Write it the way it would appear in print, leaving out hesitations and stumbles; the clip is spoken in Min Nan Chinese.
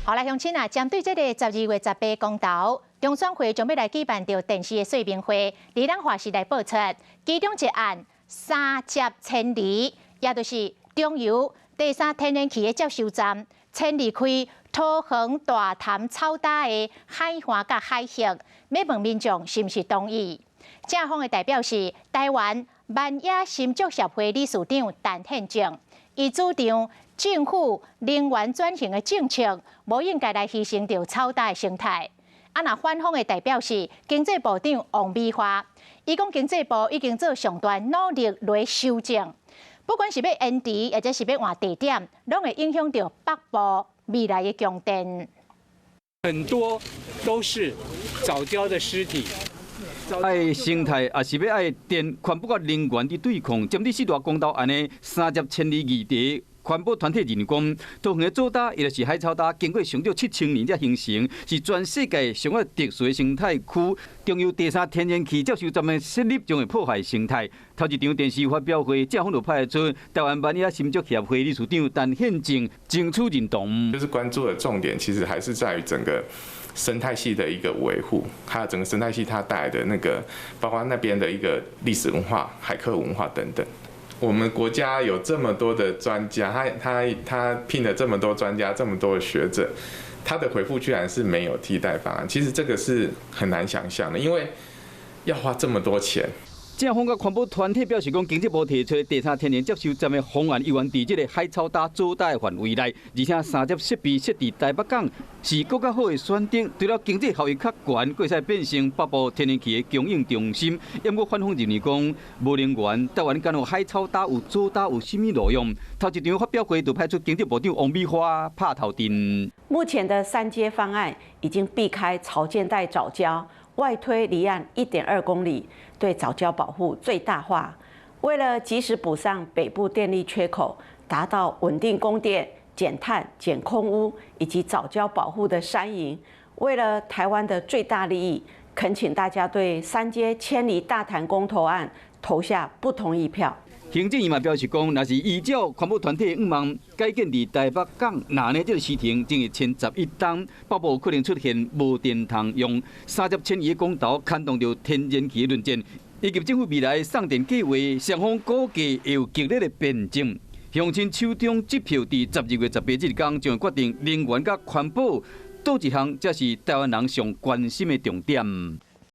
好來，鄉親啊，針對這个12月18公投，中選會將欲來舉辦著電視的說明會，佇咱華視來播出。其中一案三接遷離，也就是中油第三天然氣的接收站，遷離開桃園大潭草礁的海岸佮海域，欲問民眾是毋是同意？正方的代表是臺灣萬野新竹協會理事長陳憲政，伊主張政府能源轉型的政策，無應該來犧牲著草礁的生態。啊，若反方的代表是經濟部長王美花，伊講經濟部已經做上大努力來修正，不管是欲延遲，抑或是欲換地點，攏會影響著北部未來的供電。很多都是藻礁的屍體。愛生態，抑是欲愛電，環保佮能源佇對抗，針對四大公投案的三接遷離議題，環保團體認為講，桃園的藻礁，抑就是海草礁，經過上少7000年才形成，是全世界上較特殊的生態區。中油第三天然氣接收站的設立，將會破壞生態。頭一場電視發表會，正方就派出臺灣萬野新竹協會理事長陳憲政爭取認同。就是關注的重點，其實還是在於整個生態系的一個維護，還有整個生態系它帶來的那個，包括那邊的一個歷史文化、海客文化等等。我們國家有這麼多的專家，他聘了這麼多專家，這麼多的學者，他的回覆居然是沒有替代方案。其實這個是很難想象的，因為要花這麼多錢。正方佮環保團體表示講，經濟部提出的第三天然接收站的方案，猶原佇這个海草礁藻礁的範圍內，而且三接設備設佇臺北港是閣較好的選擇，除了經濟效益較懸，閣會使變成北部天然氣的供應中心。毋過反方認為講，無能源，臺灣敢若海草礁有藻礁有啥物路用？頭一場發表會就派出經濟部長王美花拍頭陣。目前的三接方案已經避開潮間帶藻礁，外推離岸1.2公里，對藻礁保護最大化。為了及時補上北部電力缺口，達到穩定供電、減碳、減空污以及藻礁保護的三贏，為了台灣的最大利益，懇請大家對三接遷離大潭公投案投下不同意票。行政院嘛表示講，若是依照環保團體的願望，改建佇臺北港，若呢這个時程將會遷11冬，北部可能出現無電通用。三接遷移的公投牽動著天然氣的論戰，以及政府未來送電計畫，雙方估計會有激烈的辯證。鄉親手中這票佇12月18這一工將會決定能源佮環保，佗一項才是臺灣人上關心的重點。